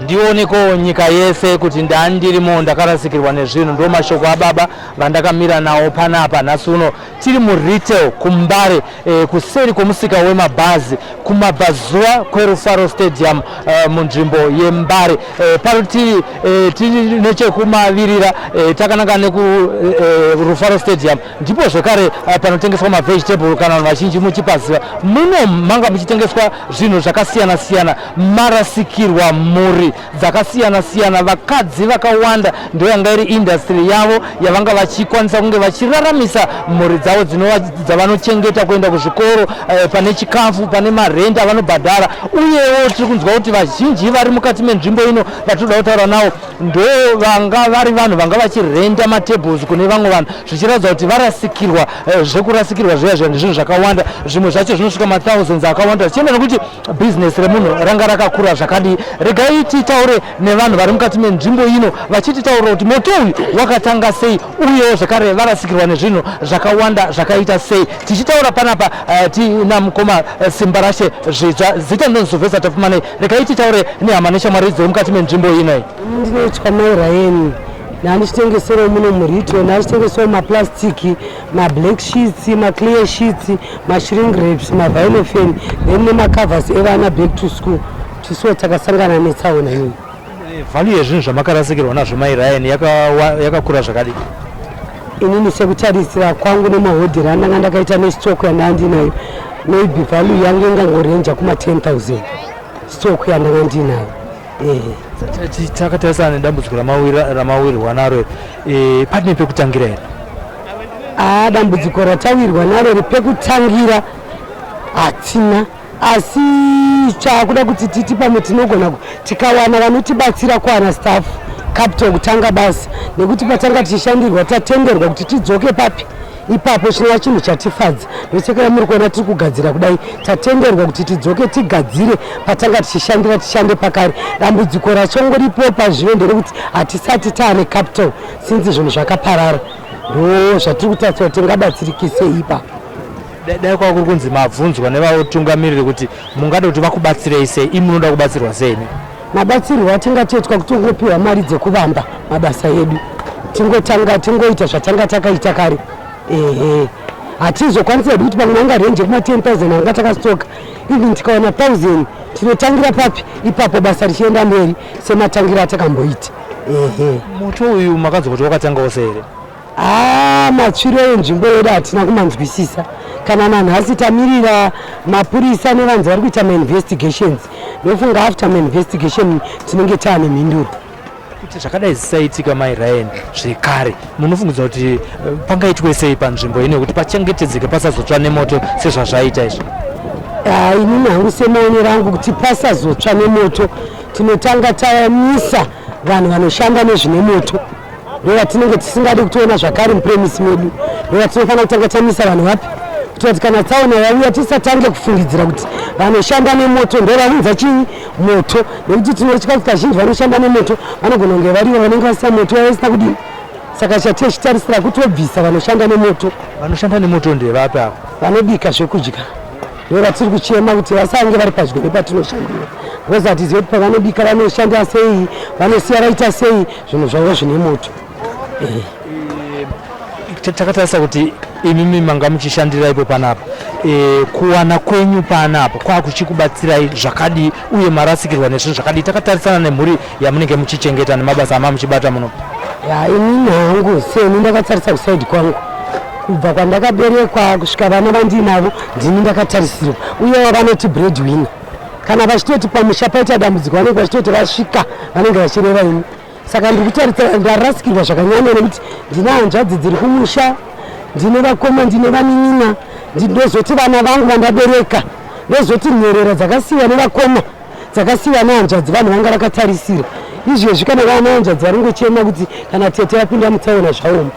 Ndioneko nyika yese kuti ndandirimo ndakarasikirwa nezvinhu. Ndo mashoko ababa vandakamira nawo panapa nhasi uno. Tiri muretail kuMbare, kuseri kwemusika wemabhazi, kumabvazuva kweRufaro Stadium, munzvimbo yeMbare. Parutivi tiri nechekumavirira, takananga nekuRufaro Stadium, ndipo zvekare panotengeswa mavegetable. Kana vanhu vazhinji muchipaziva, muno manga muchitengeswa zvinhu zvakasiyana siyana. Marasikirwa mhuri dzakasiyana siyana, vakadzi vakawanda, ndo yanga iri industry yavo yavanga vachikwanisa kunge vachiraramisa mhuri dzavo dzinova dzavanochengeta kuenda kuzvikoro, pane chikafu, pane marenda avanobhadhara. Uyewo tiri kunzwa kuti vazhinji vari mukati menzvimbo ino vatinoda kutaura navo ndo vanga vari vanhu vanga vachirenda matables kune vamwe vanhu, zvichiratidza kuti varasikirwa, zvekurasikirwa zviya zviya ndezvinhu zvakawanda. Zvimwe zvacho zvinosvika mathousands akawanda, zvichienda nekuti bhizinesi remunhu ranga rakakura zvakadii. Regai titaure nevanhu vari mukati menzvimbo ino vachititaurira kuti moto uyu wakatanga sei, uyewo zvekare varasikirwa nezvinhu zvakawanda zvakaita sei. Tichitaura panapa, tina mukoma Simbarashe Zvidzva. Zita ndinonzi Sylvester Tapfumanei. Regai titaure nehama neshamwari dziri mukati menzvimbo ino. Ndinoitwa Mai Ryan, ndandichitengeserawo muno muretail. Ndachitengesawo maplastiki, mablack sheets, maclear sheets, mashrink wraps, mavinyl fan, then nemacovers evana back to school. Tisuwo takasangana netsaona iyi. Value yezvinhu zvamakarasikirwa nazvo, Mai Ryan, yakakura zvakadii? Inini sekutarisira kwangu nemahodheri andanga ndakaita nestock yandanga ndinayo, maybe value yangu ingangorenja kuma 10 000, stock yandanga ndinayo, ehe. Takatarisana nedambudziko ramawirwa naro, pane pekutangira here? Aa, dambudziko ratawirwa naro, pekutangira hatina, asi chakuda kuti titi pamwe tinogona tikawana vanotibatsira kuwana staff capital kutanga basa, nekuti patanga tichishandirwa tatenderwa kuti tidzoke papi ipapo, chinova chinhu chatifadza. Ndosaka muri kuona tiri kugadzira kudai. Tatenderwa kuti tidzoke tigadzire patanga tichishandira, tishande pakare. Dambudziko rachongoripo pazvive nderekuti hatisati taane capital, since zvinhu zvakaparara. Ndo zvatiri kutarisira kuti tingabatsirikise ipapo. Dai kwava kuri kunzi mabvunzwa nevatungamiriri kuti mungada kuti vakubatsirei sei, imi munoda kubatsirwa sei? Mabatsirwo atingatoitwa kuti ungopiwa mari dzekuvamba mabasa edu, tingotanga, tingoita zvatanga takaita kare. Ehe, hatizokwanisa hedu kuti pamwe anga renje kuma 10 000 anga takastoka. Even tikawana 1000, tinotangira papi ipapo, basa richienda mberi sematangira atakamboita, ehe. Moto uyu makanzwa kuti wakatangawo sei here? Haa, matsviro enzvimbo yedu hatina kumanzwisisa kana nanhasi. Tamirira mapurisa nevanzi vari kuita mainvestigations. Ndofunga after mainvestigation tinenge taane mhinduro. Kuti zvakadai zvisaitika, Mai Ryan, zvekare, munofungidza kuti pangaitwe sei panzvimbo ino kuti pachengetedzeke, pasazotsva nemoto sezvazvaita izvi? Ah, inini hangu semaonero angu, kuti pasazotsva nemoto, tinotanga tamisa vanhu vanoshanda nezvine moto. Ndo vatinenge tisingadi kutoona zvakare mupremisi medu. Ndo vatinofanira kutanga tamisa vanhu vapi, kuitira kuti kana tsaona yauya tisatange kufungidzira kuti vanoshanda nemoto ndo vaunza chii, moto, nekuti tinotya kuti kazhinji vanoshanda nemoto vanogona kunge varivo vanenge vasina moto yavaisina kudini. Saka chatechitarisira kutobvisa vanoshanda nemoto. Vanoshanda nemoto ndevapi ava? Vanobika zvekudya, ndo vatiri kuchema kuti vasange vari padyo nepatinoshandira, because hatizivi kuti pavanobika vanoshandira sei, vanosiya vaita sei zvinhu zvavo zvine moto. Takatarisa kuti imimi manga muchishandira ipo panapa, kuwana kwenyu panapa kwakuchikubatsirai zvakadii, uye marasikirwa nezvinhu zvakadii takatarisana nemhuri yamunenge muchichengeta nemabasa ama muchibata muno? Ya, inini hangu seni ndakatarisa kuside kwangu, kubva kwandakaberekwa kusvika vana vandinavo, ndini ndakatarisirwa, uye vanoti breadwinner. Kana vachitoti pamusha paita dambudziko, vanenge vachitoti vasvika, vanenge vachireva ini. Saka ndiri kutarisa ndarasikirwa zvakanyanya, nekuti ndine hanzvadzi dziri kumusha, ndine vakoma, ndine vanin'ina. Ndinozoti vana vangu vandabereka, ndozoti nherera dzakasiyiwa nevakoma, dzakasiyiwa nehanzvadzi, vanhu vanga vakatarisira. Izvezvi kana vana hanzvadzi vari kungochema kuti kana tete vapinda mutsaona zvaoma.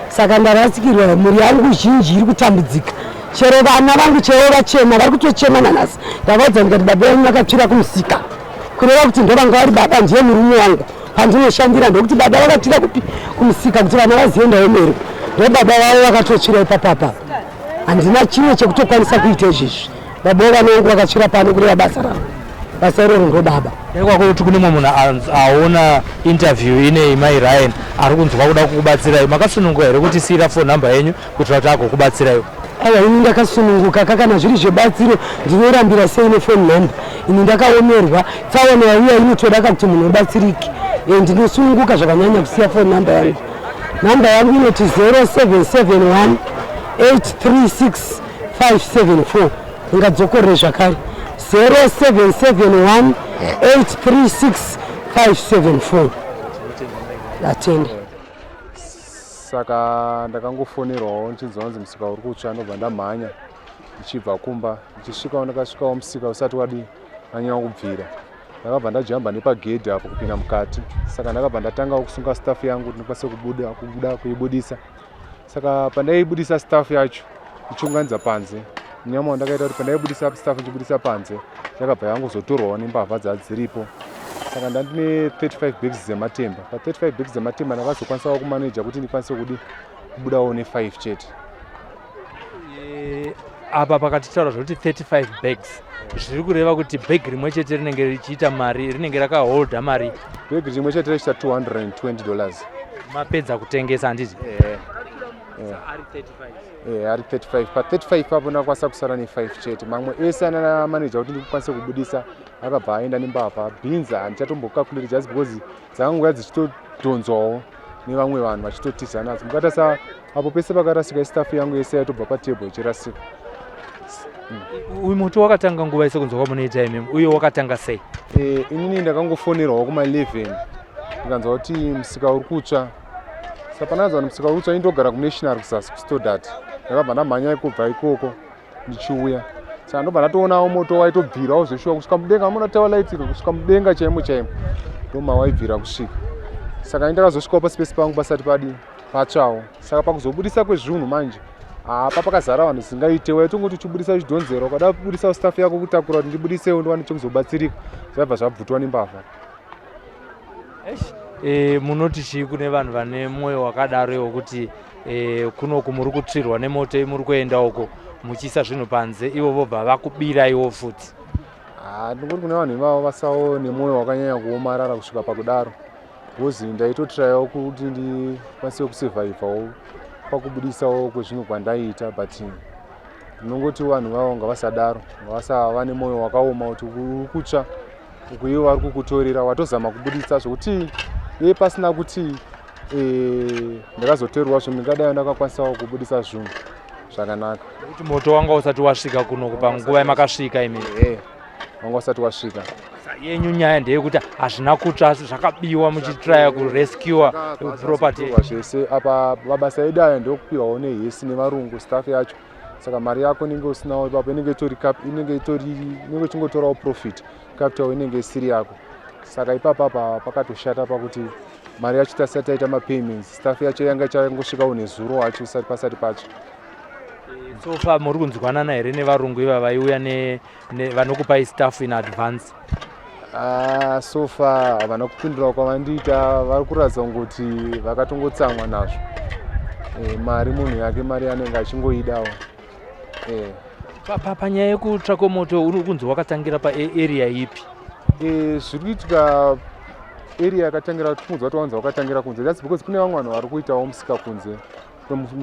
Saka ndarasikirwa, mhuri yangu zhinji iri kutambudzika. Chero vana vangu chero vachema, vari kutochema nanhasi. Ndavaudza ndikati baba venyu vakatsvira kumusika, kureva kuti ndovanga vari baba, ndiye murume wangu pandinoshandira, ndokuti baba vakatsvira kupi? Kumusika, kuti vana vazive ndaomerwa. Ndo baba vavo vakatotsvira ipapapa. Handina chimwe chekutokwanisa kuita izvezvi. Baba vana vangu vakatsvira pano, kureva basa ravo, basa iroro ndo baba. Dai kuti kune mumwe munhu aona interview inei, Mai Ryan, ari kunzwa kuda kukubatsirai, makasununguka here kuti siyira phone number yenyu kuitira kuti agokubatsirai? Aiwa, ini ndakasununguka. Kakana zviri zvebatsiro, ndinorambira sei nefone number? Ini ndakaomerwa, tsaona yauya inotoda kakuti munhu ubatsirike. Ndinosununguka zvakanyanya kusiya phone number yangu. Namba yangu inoti 0771 836 574. Ingadzokorere zvakare, 0771 836 574. Atenda. Saka ndakangofonerwawo ndichinzwa kunzi musika uri kutsva, ndobva ndamhanya ndichibva kumba. Ndichisvikawo, ndakasvikawo musika usati wadii, wanyanya kubvira. Ndakabva ndajamba nepagedhi apo kupinda mukati. Saka ndakabva ndatangawo kusunga stuff yangu kuti ndikwanise kubuda, kubuda kuibudisa. Saka pandaibudisa stuff yacho ndichiunganidza panze, munyama wandakaita kuti pandaibudisa stuff ndichibudisa panze, yakabva yangozotorwawo nembavha dzadziripo. Saka ndandine 35 bags dzematemba. Pa35 bags dzematemba ndakazokwanisawo kumaneja kuti ndikwanise kudi kubudawo ne5 chete. Apa pakatitaura zvokuti 35 bags, zviri kureva kuti bhegi rimwe chete rinenge richiita mari, rinenge rakaholda mari? Bhegi rimwe chete richiita $220. Mapedza kutengesa, handiti? Eh. Ari 35? Eh, ari 35. Pa35 papo ndakakwanisa kusara ne5 chete. Mamwe ese anana maneja kuti ndikwanise kubudisa akabva aenda nembavha. Bhinzi handichatombokakulate just because dzakanguva dzichitodhonzwawo nevamwe vanhu vachitotiza nadzo. Mukatarisa apo pese pakarasika, istuff yangu yese yaitobva patable ichirasika. Uyu moto wakatanga nguva ise kunzwa kwamunoita imimi, uye wakatanga sei? Inini ndakangofonerwawo kuma11, ndikanzwa kuti musika uri kutsva. Saka pandanzwa kuti musika uri kutsva, indogara kuNational kuzasi kuStodart, ndakabva ndamhanya kubva ikoko ndichiuya. Saka ndobva ndatoonawo moto waitobvirawo zveshuwa kusvika mudenga. Amuna tower light iro kusvika mudenga chaimo chaimo, ndomawaibvira kusvika. Saka indakazosvikawo paspace pangu pasati padi patsvawo. Saka pakuzobudisa kwezvinhu manje, apa pakazara vanhu zingaite, waitongoti uchibudisa uchidhonzera, ukada kubudisa stuff yako kutakura kuti ndibudisewo ndiwane chekuzobatsirika, zvaibva zvabvutwa nembavha. Munoti chii kune vanhu vane mwoyo wakadaro wekuti kunoku muri kutsvirwa nemoto, muri kuenda uko muchiisa zvinhu panze, ivo vobva vakubiraiwo futi? Ah, ndingoti kune vanhu ivavo vasawo nemwoyo wakanyanya kuomarara kusvika pakudaro, because ndaitotrayawo kuti ndikwanise kusurvivhawo pakubudisawo kwezvinhu kwandaiita. But ndinongoti vanhu vavo ngavasadaro, ngavasava nemwoyo wakaoma kuti uri kutsva uku, ivo vari kukutorera. Watozama kubuditsa zvokuti iye pasina kuti ndakazotorerwa zvinhu, ndingadai ndakakwanisawo kubudisa zvinhu zvakanaka. Kuti moto wanga usati wasvika kunoku panguva yamakasvika imi? Wanga usati wasvika. Yenyu nyaya ndeyekuti hazvina kutsva asi zvakabiwa muchitraya kurescua property. Zvese apa mabasa edu aya ndokupiwawo nehesi nevarungu stuff yacho. Saka mari yako inenge usinawo ipapo, inenge itori inenge itori inenge ichingotorawo profit, capital inenge isiri yako. Saka ipapa apa pakatoshata pakuti mari yacho tasati taita mapayments, stuff yacho yanga ichangosvikawo nezuro wacho pasati pacho. So far muri kunzwanana here nevarungu iva vaiuya vanokupai stuff in advance? Ah, so far havana kupindura kwavandiita. Vari kuratidza kungoti vakatongotsamwa nazvo. Mari munhu yake, mari yanenge achingoidawo. Panyaya yekutsva kwemoto, uri kunzi wakatangira paarea ipi? Zviri kuitika, area yakatangira kunzwa kuti wanza wakatangira kunze. That's because kune vamwe vanhu vari kuitawo musika kunze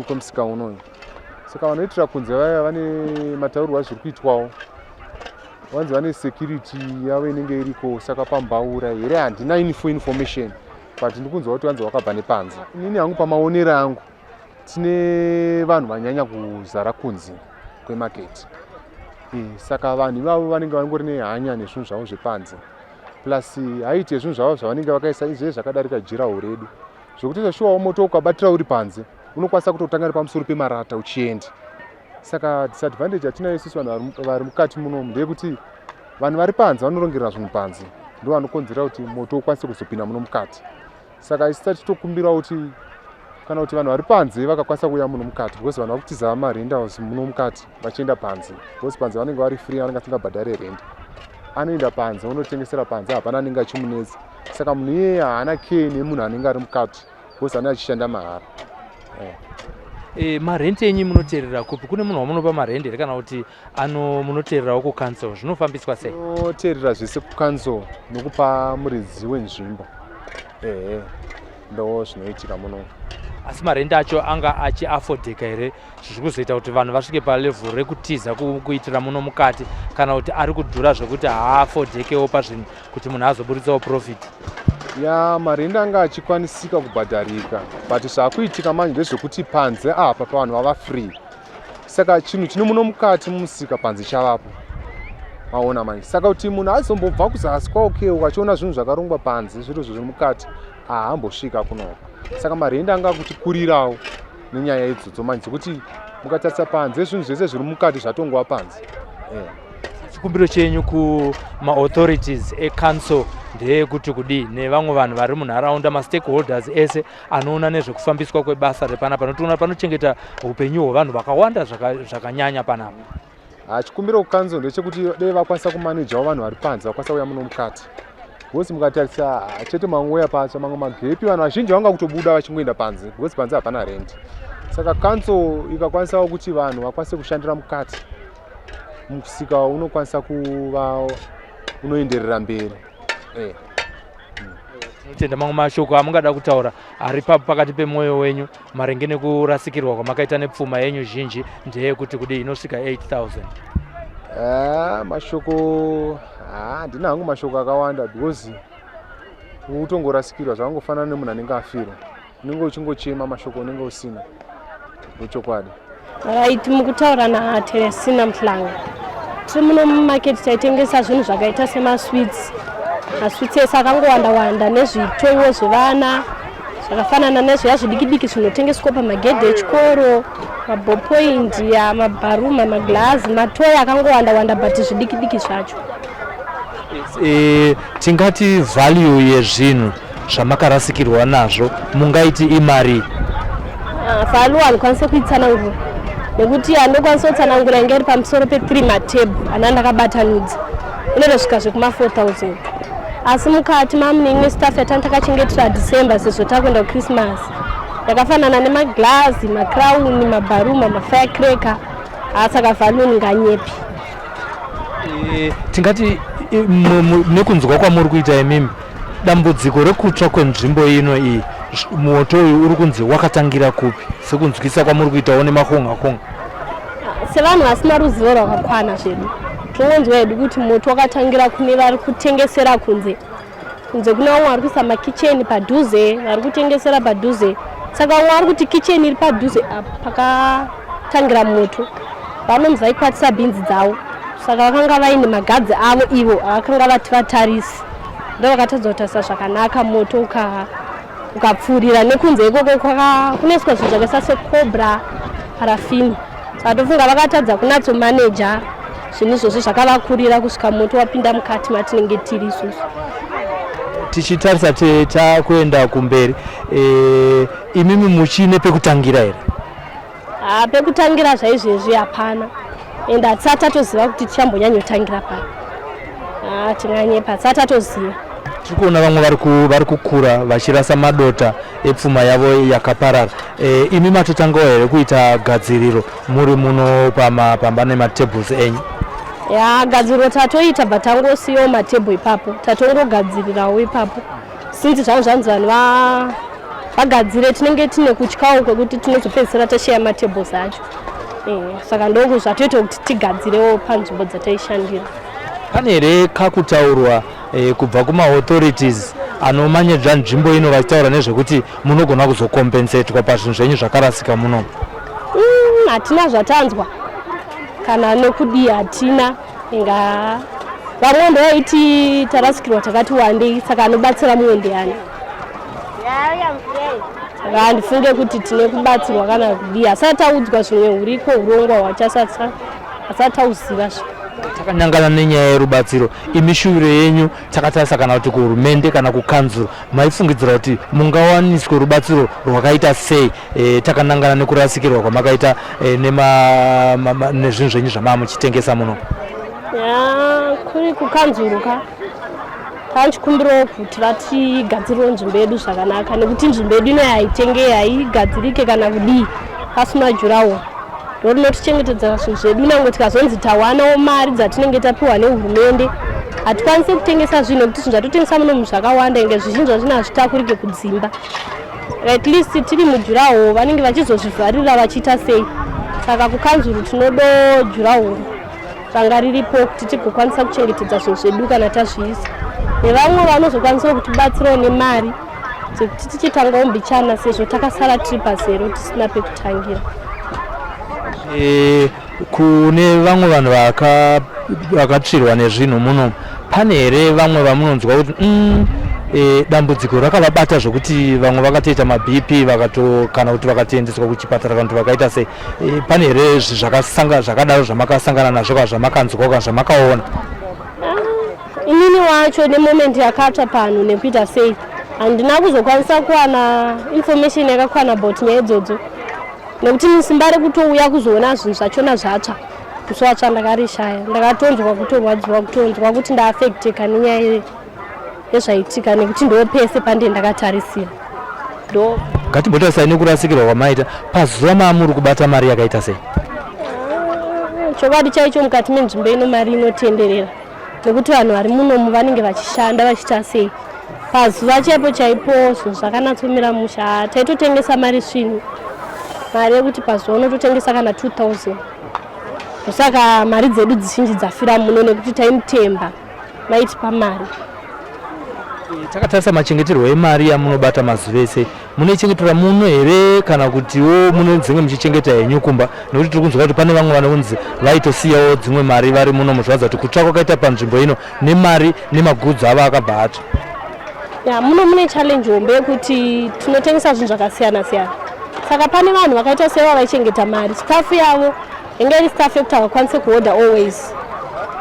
kwemusika unoyu. Saka vanoitira kunze vaya vane mataurirwo azviri kuitwawo, vanzi vane security yavo inenge iriko. Saka pambaura here handina info information, but ndikunzwa kuti vanzi wakabva nepanze. Inini hangu, pamaonero angu, tine vanhu vanyanya kuzara kunze kwemaketi. Saka vanhu ivavo vanenge vangori nehanya nezvinhu zvavo zvepanze, plus haiti yezvinhu zvavo zvavanenge vakaisa izvee zvakadarika jirawo redu, zvokuti zvashuwawo moto ukabatira uri panze unokwanisa kutotanga nepamusoro pemarata uchienda. Saka disadvantage yatinayo isusu vanhu vari mukati munomu ndeyekuti vanhu vari panze vanorongerera zvinhu panze, ndo vanokonzera kuti moto ukwanise kuzopinda muno mukati. Saka isu tachitokumbira kuti kana kuti vanhu vari panze vakakwanisa kuuya muno mukati, because vanhu vakutiza marentals muno mukati vachienda panze, because panze vanenge vari free, vanenge vasingabhadhare rent. Anoenda panze onotengesera panze, hapana anenge achimunetsa. Saka munhu iyeye haana care nemunhu anenge ari mukati, because anenge achishanda mahara. Marenti enyu munoteerera kupi? Kune munhu wamunopa marendi here, kana kuti ano munoteererawo kucouncil? Zvinofambiswa sei? Tinoteerera zvese kucouncil nokupa muridzi wenzvimbo. Ehe, ndo zvinoitika muno. Asi marendi acho anga achiafodheka here, zviri kuzoita kuti vanhu vasvike palevel rekutiza kuitira muno mukati, kana kuti ari kudhura zvekuti haafodhekewo pazvinhu kuti munhu azoburitsawo profit? Ya, marendi anga achikwanisika kubhadharika, but zvaakuitika manje ndezvekuti panze apa pavanhu vava free, saka chinhu chine muno mukati mumusika panze chavapo, maona manje. Saka kuti munhu azombobva kuzasi kwaokay ukachiona zvinhu zvakarongwa panze, zviro zviri mukati haambosvika kunoko. Saka marendi anga akutikurirawo nenyaya idzodzo manje dzekuti mukatarisa panze zvinhu zvese zviri mukati zvatongova panze. Chikumbiro chenyu kumaauthorities ecouncil ndeyekuti kudii, nevamwe vanhu vari munharaunda, mastakeholders ese anoona nezvekufambiswa kwebasa repanapa, notiona panochengeta upenyu hwevanhu vakawanda zvakanyanya panapa? Chikumbiro kucouncil ndechekuti dei vakwanisa kumanejawo vanhu vari panze vakwanisa kuuya muno mukati, because mukatarisa chete mangouya patsva mamwe magepi, vanhu vazhinji vanga kutobuda vachingoenda panze, because panze hapana rent. Saka council ikakwanisawo kuti vanhu vakwanise kushandira mukati, musika unokwanisa kuva unoenderera mberi. Tinotenda. Mamwe mashoko amungada kutaura ari pakati pemwoyo wenyu maringe nekurasikirwa kwamakaita nepfuma yenyu zhinji ndeyekuti kudii, inosvika 8000? Ah, mashoko, handina hangu mashoko akawanda, because utongorasikirwa zvakangofanana nemunhu anenge afirwa, unenge uchingochema, mashoko unenge usina, ndochokwadi. Right, mukutaura naTeresina Mhlanga. Tiri muno mumaketi, taitengesa zvinhu zvakaita semasweets, masweets ese akangowanda wanda, nezvitoiwo zvevana zvakafanana nezviya zvidiki diki zvinotengeswa pamagedhe echikoro, maballpoint, mabharuma, maglazi, matoyi akangowanda wanda, but zvidiki diki zvacho. Tingati value yezvinhu zvamakarasikirwa nazvo mungaiti imari? Value handikwanise kuitsanangura, nekuti handokwanisa kutsanangura inge iri pamusoro pe3 matebhu ana ndakabatanidza, inotosvika zvekuma 4000. Asi mukati mamune imwe stuff yatanga takachengetera December, sezvo takuenda kuChristmas, yakafanana nemaglazi, macrown, mabharuma, mafirecracker. Saka value ndinganyepi. Tingati nekunzwa kwamuri kuita imimi, dambudziko rekutsva kwenzvimbo ino iyi, moto uyu uri kunzi wakatangira kupi, sekunzwisa kwamuri kuitawo nemakonga konga? Sevanhu vasina ruzivo rwakakwana zvedu, tinongonzwa hedu kuti moto wakatangira kune vari kutengesera kunze. Kunze kuna vamwe vari kuisa makicheni padhuze, vari kutengesera padhuze. Saka vamwe vari kuti kicheni iri padhuze apa pakatangira moto, vanonzi vaikwatisa bhinzi dzavo, saka vakanga vaine magadzi avo ivo avakanga vati vatarisi, ndo vakatadza kutarisa zvakanaka, moto ukapfuurira nekunze ikoko kunoiswa zvinhu zvakaisa secobra parafini. Saka tofunga vakatadza kunatsomaneja zvinhu izvozvo, zvakavakurira kusvika moto wapinda mukati matinenge tiri isusu. Tichitarisa takuenda kumberi, imimi muchine pekutangira here? Ha, pekutangira zvaizvezvi hapana, and hatisati tatoziva kuti tichambonyanyotangira papi. Ha, tinganyepa, hatisati tatoziva. Tiri kuona vamwe vari kukura vachirasa madota epfuma yavo yakaparara. Imi matotangawo here kuita gadziriro muri muno pamba nematables enyu? Ya, gadziriro tatoita, but tangosiyawo matebho ipapo, tatongogadzirirawo ipapo, since zvanga zvanzi vanhu vagadzire, tinenge tine kutyawo kwekuti tinozopedzisira tasheya matables acho. Saka ndoko zvatoita kuti tigadzirewo panzvimbo dzataishandira. Pane here kakutaurwa kubva kumaauthorities anomanyeja nzvimbo ino vachitaura nezvekuti munogona kuzokompensetwa pazvinhu zvenyu zvakarasika muno? Hatina zvatanzwa kana nekudii, hatina. Inga vamwe ndovaiti tarasikirwa takati wandei, saka anobatsira mumwe ndiani? Saka handifunge kuti tine kubatsirwa kana kudii, asati taudzwa zvimwe huriko urongwa hwacho asati tauziva zve. Takanyangana nenyaya yerubatsiro, imi shuviro yenyu takatarisa kana kuti kuhurumende kana kukanzuro, maifungidzira kuti mungawaniswe rubatsiro rwakaita sei takanangana nekurasikirwa kwamakaita nezvinhu zvenyu zvamaa muchitengesa muno? Ya, kuri kukanzuru ka tanchikumbirawo kuti vatigadzirirewo nzvimbo yedu zvakanaka, nekuti nzvimbo yedu ino haitengei, haigadzirike kana kudii pasina jurawo ndo rinotichengetedza zvinhu zvedu. Nange tikazonzi tawanawo mari dzatinenge tapiwa nehurumende, hatikwanisi kutengesa zvinhu nekuti zvinhu zvatotengesa munomu zvakawanda, inge zvizhinji zvazvino hazvitakurike kudzimba. At least tiri mujuraho vanenge vachizozvivharira vachiita sei. Saka kukanzuru tinodo jurahoro ranga riripo kuti tigokwanisa kuchengetedza zvinhu zvedu kana tazviisa, nevamwe vanozokwanisawo kutibatsirawo nemari dzekuti tichitangawo mbichana, sezvo takasara tiri pazero tisina pekutangira. Kune vamwe vanhu vakatsvirwa nezvinhu muno, pane here vamwe vamunonzwa kuti dambudziko rakavabata zvokuti vamwe vakatoita maBP vakato kana kuti vakatoendeswa kuchipatara kana kuti vakaita sei? Pane here zvakasanga zvakadaro zvamakasangana nazvo kana zvamakanzwa kana zvamakaona? Inini wacho nemoment yakatsva panhu nekuita sei, handina kuzokwanisa kuwana information yakakwana about nyaya idzodzo, nekuti simba rekutouya kuzoona zvinhu zvachona zvatsva musi watsva ndakarishaya. Ndakatonzwa kutorwadziwa, kutonzwa kuti ndaaffecteka nenyaya yezvaitika, nekuti ndo pese pandee ndakatarisira ndo. Ngatimbotarisai nekurasikirwa kwamaita pazuva, maamuri kubata mari yakaita sei? Chokwadi chaicho, mukati menzvimbo ino mari inotenderera, nekuti vanhu vari munomu vanenge vachishanda vachiita sei. Pazuva chaipo chaipo zvinhu zvakanatsomira musha, taitotengesa mari svinu, mari yekuti pazuva unototengesa kana 2000. Saka mari dzedu dzizhinji dzafira muno nekuti taimutemba, maitipa mari. Takatarisa machengeterwo emari yamunobata mazuva ese, munoichengetera muno here kana kutiwo munenge muchichengeta henyu kumba? Nekuti tiri kunzwa kuti pane vamwe vanonzi vaitosiyawo dzimwe mari vari muno, muzviradza kuti kutsva kwakaita panzvimbo ino nemari nemagudzi avo akabva atsva. Ya, muno mune challenge hombe yekuti tinotengesa zvinhu zvakasiyana siyana, saka pane vanhu vakaita seva vaichengeta mari. Staff yavo inge iri staff yekuti havakwanise kuhodha always,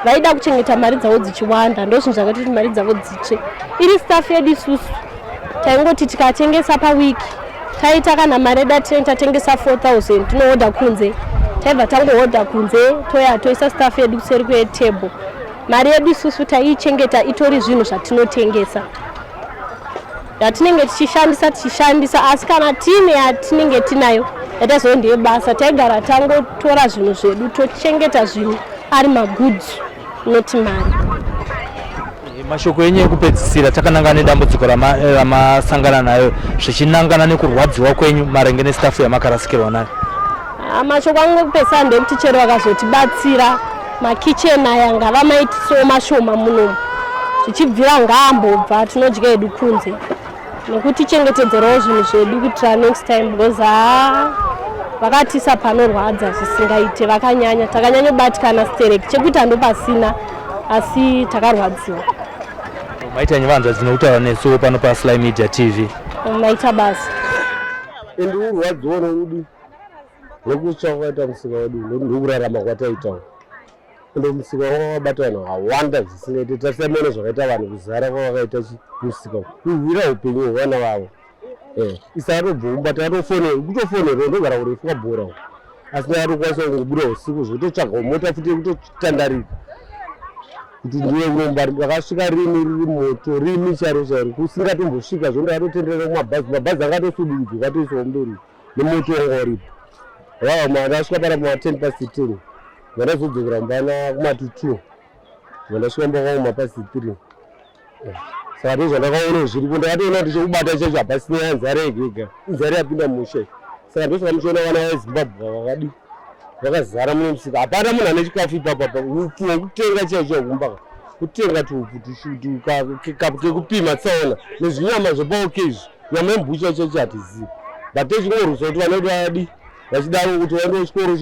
vaida kuchengeta mari dzavo dzichiwanda, ndo zvinhu zvakaita kuti mari dzavo dzitsve. Iri staff yedu isusu taingoti tikatengesa pawiki taita kana mari yedu atinenge tatengesa 4000, tinohodha kunze, taibva tangohodha kunze, toya toisa staff yedu kuseri kwetable. Mari yedu isusu taiichengeta itori zvinhu zvatinotengesa yatinenge tichishandisa tichishandisa, asi kana tiine yatinenge tinayo yatazoe ndeyebasa, taigara tangotora zvinhu zvedu tochengeta zvinhu ari magoods, noti mari. Mashoko enyu ekupedzisira takanangana nedambudziko ramasangana nayo, zvichinangana nekurwadziwa kwenyu maringe nestaff yamakarasikirwa nayo? Ah, mashoko angu ekupedzisira ndekuti chero vakazotibatsira, makicheni aya ngavamaitisewo mashoma munomu, zvichibvira ngaambobva tinodya hedu kunze, nekutichengetedzerawo zvinhu zvedu kuitira next time, because haa, vakatisa panorwadza zvisingaite, vakanyanya, takanyanyobatikana stereki, chekuita ndopasina, asi takarwadziwa. Maita nyevanzva dzinokutaura nesuwo pano paSly Media TV. Maita basa. Ende urwadziwa noudi nekutsva kwakaita musika wedu, ndokurarama kwataitawo. Ende musika wanga wakabata vanhu vakawanda zvisingaite. Tasamona zvakaita vanhu kuzara kwavakaita musika, kurwira upenyu hwevana vavo. Isatobvumba takatofonera, kutofonerwa, ndogara kurefu kwabhora uko, asi ndakatokwanisa kungobuda usiku zvototsvaga mota futi yekutotandarika kuti ndiye kuromba. Ndakasvika rini riri moto, rini chairo chairo kusingatombosvika zvo. Ndakatotenderera kumabhazi, mabhazi akatosudurudzwa, akatoiswa kumberi nemoto wanga uripo. Vava ndasvika pana kuma 10:10, vandazodzokera kumbana kumati 2, vandasvika mba kwangu mapast 3. Saka ndo zvandakaona zviripo. Ndakatoona kuti chekubata chacho hapasina, nzara yega yega, inzara yapinda musha. Saka ndosaka muchiona vana veZimbabwe vakadi vakazara mune musika, hapana munhu ane chikafu ipapapa. Upfu hwekutenga chaicho kumba, kutenga tuupfu kekupima tsaona nezvinyama zvepaOK izvi, nyama yembucha chaicho hatizivi, but techingorwisa kuti vana vedu vadi vachidaro kuti vaende kuchikoro,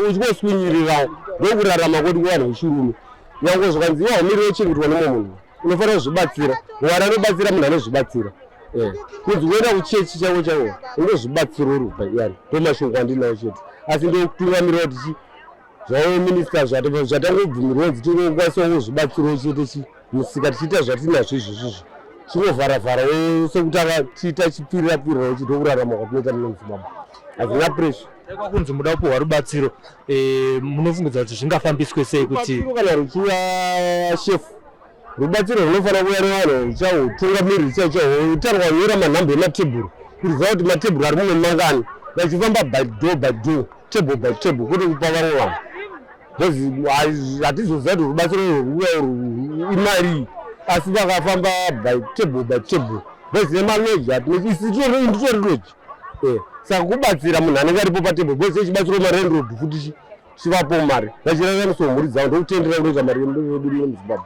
uchingoswinyirirawo. Ndokurarama kwedu kuvanhu vechirume, nyange zvakanzi iwe haumiriri wochengetwa nemumwe munhu, unofanira kuzvibatsira. Mwari anobatsira munhu anozvibatsira. Eh, kunzi kuenda kuchechi chako chako ungozvibatsira uri kubva iyani, ndomashoko andinawo chete. Asi ndokutungamirira kuti chi zvavo minista zvatangobvumirwa kunzi tingokwanisa kuzvibatsirawo chete chi musika tichiita zvatinazvo izvozvizvo, chingovharavharawo sekutanga tiita chipfirira pfirirawo chete, ndokurarama kwatinoita muno muZimbabwe, hazvina pressure. Kwakunzi muda kupiwa rubatsiro, munofungidza kuti zvingafambiswe sei kuti Rubatsiro kana ruchiuya, shefu, rubatsiro runofanira kuuya nevanhu ruchahutungamiriri chaicho, utarwa kunyora manhamba ematebhuru, kuziva kuti matebhuru ari muno mangani, vachifamba by door by door, table by table, kwete kupa vamwe vanhu, because hatizoziva kuti rubatsiro rwuya imari, asi vakafamba by table by table, because nemaloji isi nditori loji. Saka kubatsira munhu anenge aripo patable, because ichibatsirawo malandlord futi, chivapo mari vachiraramisawo mhuri dzavo, ndokutendera kunoita mari yedu muno muZimbabwe.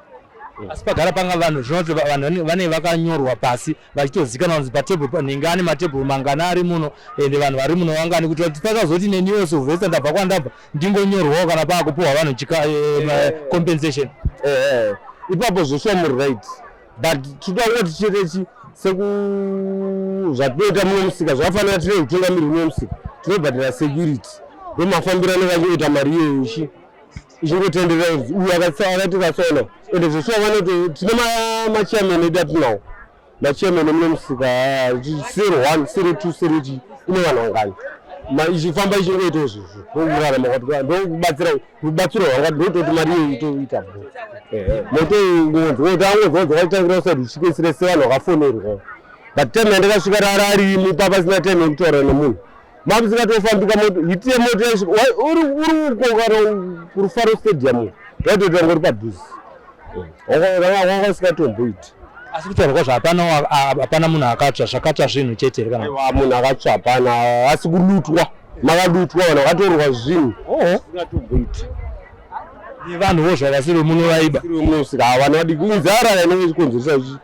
Asi pagara panga vanhu, zvinoti vanhu vanenge vakanyorwa pasi vachitozikanwa kunzi patebhuru nhingi ane matebhuru mangana ari muno, ende vanhu vari muno vangani, kuti pasazoti neniwo Sylvester ndabva kwandabva ndingonyorwawo kana paakupiwa vanhu compensation. Ipapo zvoshuwa muri right, but tinoda kungoti chete chi seku zvatinoita muno musika zvakafanira, tine utungamiri muno musika, tinobhadhara security, ndomafambiro anenge achingoita mari iyoyo ichi ichingotenderera, uyu akati kasaona. Ende zvoshuwa vanoto tine machairman edu atinawo, machairman emuno musika, 01 02 03, ine vanhu vangani, ichifamba ichingoita izvozvo, ndokurarama kwati ndokubatsira rubatsiro rwanga, ndototi mari iyoyo itoita moto angonzwa waitangira usati uchikesire sevanhu vakafonerwa, but time yandakasvika rara arimo pasina time yekutaura nemunhu, mamusingatofambika moto hiti yemoto yaisvika uri uko kana kuRufaro Stadium, waitoita ngori padhuze, wanga usikatomboiti. Asi kutaura kwazvo hapana munhu akatsva, zvakatsva zvinhu chete here kana? Aiwa, munhu akatsva hapana, asi kulutwa, makalutwa, vanhu vakatorwa zvinhu singatomboiti. Nevanhuwo zvavasiri muno vaiba? Munosika vanhu vadiki, inzara inenge ichikonzeresa ichi,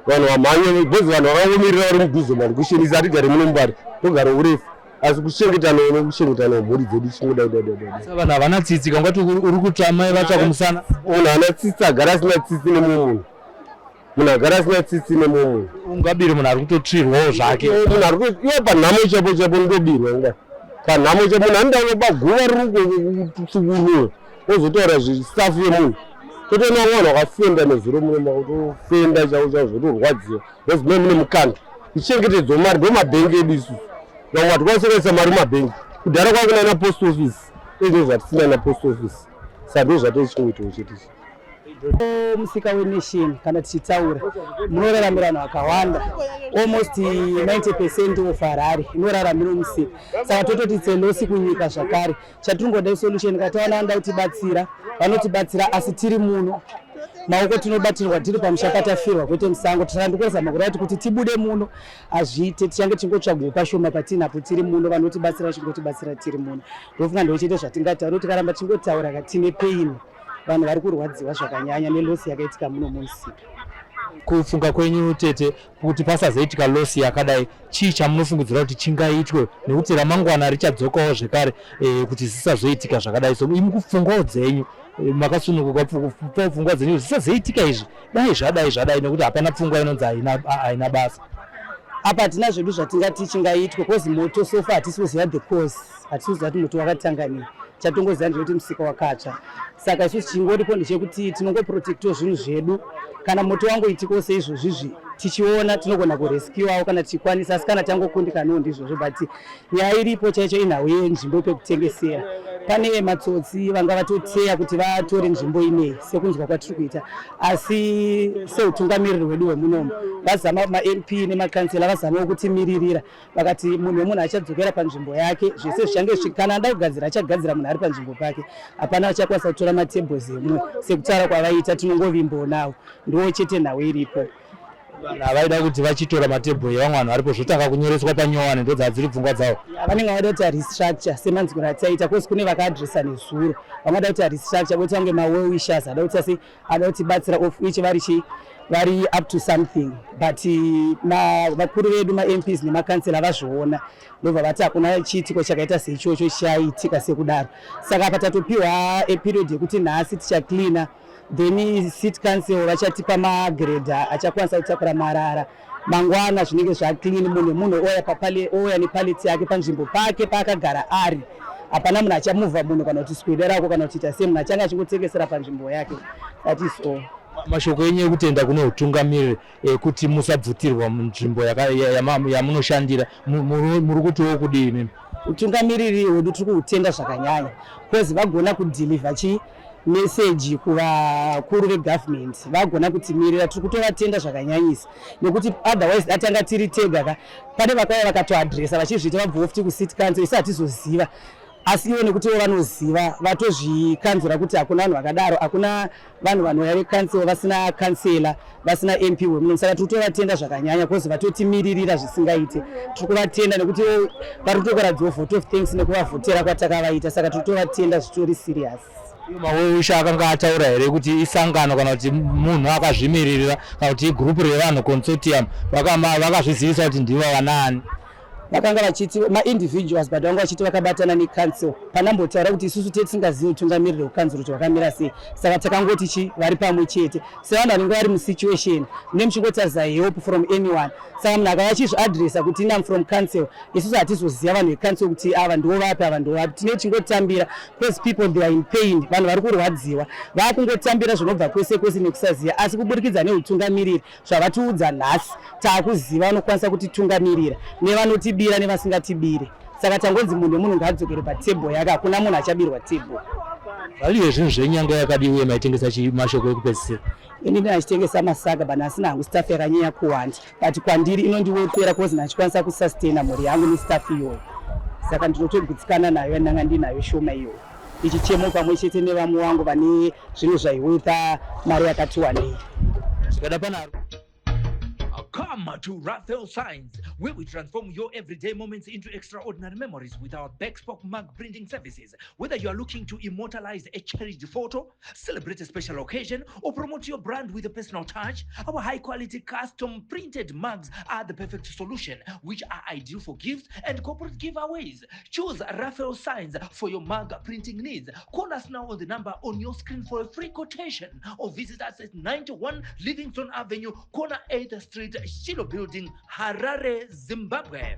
vanhu vamhanye, because vanhu vakangomirira vari mudhuze mari hatigari muno muMbare, togara urefu, asi kuchengetana nekuchengetana mhuri dzedu chingodai. Saka vanhu havana tsitsi, kangati uri kutsva, mai vatsva kumusana. Munhu haana tsitsi, agara asina tsitsi nemumwe munhu, munhu agara asina tsitsi nemumwe munhu. Ungabire munhu ari kutotsvirwawo zvake? Munhu ari iwe panhamo chapo chapo ndobirwa inga panhamo chapo, munhu anoda kuba guva riri kutsukuruwe, ozotaura zvisafu yemunhu, totoona vanhu vakafenda nezuro muno, makutofenda chavo chavo, zvotorwadziwa, because mune mune mukando kuchengetedzwa mari, ndo mabhengi edu isusu, vamwe hatikwanisi kuisa mari mumabhengi, kudhara kwakuna na post office, izvo zvatisina na post office, saka ndo zvatochingoitawo chete ichi. Musika weNation kana tichitaura, munoraramira vanhu vakawanda, almost 90% of Harare inoraramira musika, saka tototi it's loss kunyika zvakare. Chatiringoda isolution, kana tawana vanoda kutibatsira vanotibatsira, asi tiri muno maoko tinobatirwa tiri pamusha patafirwa, kwete musango. Saka ndikozama kuda kuti tibude muno hazviite, tichange tichingotsvagwo pashoma patinapo tiri muno, vanotibatsira vachingotibatsira tiri muno. Ndofunga ndochete zvatingataura, tikaramba tichingotaura katine pain, vanhu vari kurwadziwa zvakanyanya neloss yakaitika muno mumusika. Kufunga kwenyu tete, kuti pasazoitika loss yakadai, chii chamunofungidzira kuti chingaitwe, nekuti ramangwana richadzokawo zvekare, kuti zvisazoitika zvakadai? So imi kupfungwawo dzenyu, makasununguka kupawo pfungwa dzenyu, zvisazoitika izvi, dai zvadai zvadai, nekuti hapana pfungwa inonzi haina basa. Apa hatina zvedu zvatingati chingaitwe, cause moto so far hatisi kuziva the cause, hatisi kuziva kuti moto wakatanga nei, chatongoziva ndechekuti musika wakatsva. Saka isusu chingoripo ndechekuti tinongoprotectawo zvinhu zvedu, kana moto wangoitikawo seizvozvizvi tichiona tinogona kurescuawo kana tichikwanisa, asi kana tangokundikanawo ndizvozvo. But nyaya iripo chaicho inhau yenzvimbo pekutengesera, pane matsotsi vanga vatoteya kuti vatore nzvimbo inei sekunzwa kwatiri kuita, asi seutungamiriri hwedu hwemunomu vazama, maMP nemakansela vazamawo kutimiririra, vakati munhu wemunhu achadzokera panzvimbo yake, zvese zvichange, kana ada kugadzira achagadzira, munhu ari panzvimbo pake, hapana achakwanisa kutora matables emumwe sekutaura kwavaita, tinongovimbawo nawo, ndiwo chete nhau iripo. Vanhu havaida kuti vachitora matebhuru evamwe vanhu varipo, zvotanga kunyoreswa panyowani, ndo dzadziri pfungwa dzavo. Vanenge vada kuti restructure semanzwiro ataita, cause kune vakaadresa nezuro, vangada kuti restructure voita kunge mawell wishers ada kuti sei ada kutibatsira, of which vari chi vari up to something, but vakuru vedu maMPs nemakansela vazviona, ndobva vati hakuna chiitiko chakaita seichocho chaitika sekudaro. Saka apa tatopiwa aperiod yekuti nhasi tichacleana. Then city council vachatipa magrader achakwanisa kutakura marara. Mangwana zvinenge zvaclean, munhu munhu ouya papale, ouya nepallet yake panzvimbo pake paakagara ari. Hapana munhu achamuvha munhu kana kuti swederako kana kuti ita sei, munhu achange achingotengesera panzvimbo yake. That is all. Mashoko enyu ekutenda kune utungamiriri kuti musabvutirwa munzvimbo yamunoshandira, muri kutiwo kudii imimi? Utungamiriri hwedu tiri kuhutenda zvakanyanya, because vagona kudeliver chi message kuvakuru vegovernment, vagona kutimirira. Tiri kutovatenda zvakanyanyisa, nekuti otherwise atanga tiri tega ka, pane vakauya vakatoadresa vachizviita vabvawo futi kucity council, isi hatizoziva. Asi ivo nekuti ivo vanoziva, vatozvikanzura kuti hakuna vanhu vakadaro, hakuna vanhu vanouya vecouncil vasina councillor, vasina MP wemuno. Saka tiri kutovatenda zvakanyanya, because vatotimiririra zvisingaite. Tiri kuvatenda nekuti ivo vari kutokuradzawo vote of thanks nekuvavhotera kwatakavaita. Saka tiri kutovatenda zvitori serious. Maweusha akanga ataura here kuti isangano kana kuti munhu akazvimiririra kana kuti igurupu revanhu, consortium? Vakazvizivisa kuti ndivo vanaani? Vakanga vachiti maindividuals, but vanga vachiti vakabatana necouncil. Panambotaura kuti isusu tisingazivi utungamiriri hwekanzuro kuti hwakamira sei, saka takangoti chi vari pamwe chete sevanhu vanenge vari musituation nemuchingotarisa help from anyone. Saka munhu akava achizviadresa kuti inam from council, isusu hatizoziva vanhu vecouncil kuti ava ndivo vapi, ava ndivo vapi. Tine tichingotambira because people, they are in pain. Vanhu vari kurwadziwa, vaakungotambira zvinobva kwese kwese nekusaziva. Asi kuburikidza neutungamiriri zvavatiudza nhasi, taakuziva vanokwanisa kutitungamirira nevanotibira nevasingatibire. Saka tangonzi munhu nemunhu ngaadzokere patable yake, hakuna munhu achabirwa table. Value yezvinhu zvenyu yanga yakadii, uye maitengesa chii? Mashoko ekupedzisira. Inini achitengesa masaga, but asina hangu staff yakanyanya kuwanda, but kwandiri inondiwetera cause ndachikwanisa kusustaina mhuri yangu nestaff iyoyo. Saka ndinotogutsikana nayo yandanga ndinayo shoma iyoyo, ichichemo pamwe chete nevamwe vangu vane zvinhu zvaiweta mari yakati wandei. Zvikada panaro. Come to Raphael Signs, where we transform your everyday moments into extraordinary memories with our bespoke mug printing services. Whether you are looking to immortalize a cherished photo, celebrate a special occasion, or promote your brand with a personal touch, our high quality custom printed mugs are the perfect solution, which are ideal for gifts and corporate giveaways. Choose Raphael Signs for your mug printing needs. Call us now on the number on your screen for a free quotation or visit us at 91 Livingston Avenue, corner 8th Street, Shiloh Building, Harare, Zimbabwe.